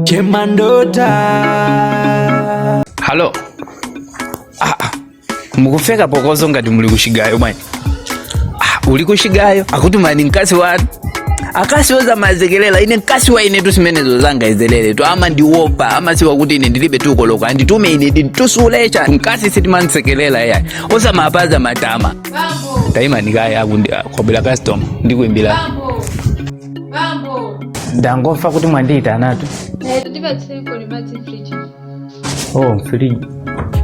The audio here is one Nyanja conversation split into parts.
Chemandota. Halo. Ah, ah. Mukufeka pokozo ngati muli kushigayo bwanji. Ah, uli kushigayo akuti mani mkazi wanu akasi oza mazekelela ine mkazi wa ine tusimenezo zanga izelele tu ama ndiopa ama siwa kuti ine ndilibe tukoloka anditume ine nditusulecha mkazi sitimansekelela yayi oza mapaza matama. Bambo. Taima nikaya akundi kwabwera customer ndikuimbira. Bambo. Bambo. Ndangomva kuti mwandiitanatu. Ndipatseko madzi fridge. Oh, mfriji.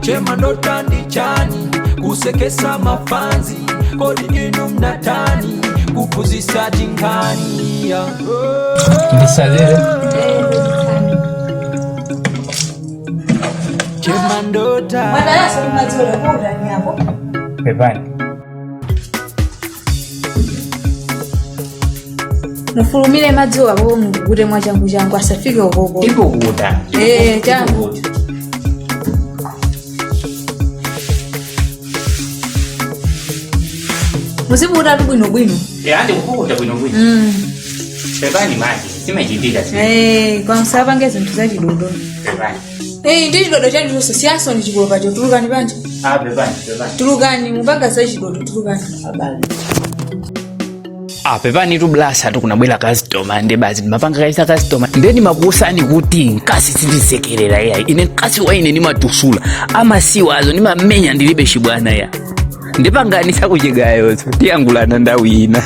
Chemandota ndi chani kusekesa mafanzi kodi inu mnatani kupuzisa tinkhani. Ndisalire. Chemandota. Mwanayasa kumadzulo kuutani apo. Pepani. Mufulumire madziwo apo mukute mwachangu changu asafike ukoko. Ipokuta. Eh, changu. Muzipukuta tu bwinobwino. Ya, ndikupukuta bwinobwino. Pepani maji, simachitika si. Eh, kwa msapange zinthu zachidodo. Pepani. Eh, ndi chidodo chachonso siyaso ndi chikopacho tulukani panja. Ah, pepani, pepani. Tulukani mupanga zachidodo tulukani. Ah, pepani tu blasa tu kunabwera customer ndi basi ndimapanga kaisa customer nde ndimakuwuzani kuti nkasi sindisekerera yayi ine nkasi wa ine ndimatusula amasiwa azo ndimamenya ndilibe chibwana ya ndipangani sakuchigayozo tiyangulana ndawu ina.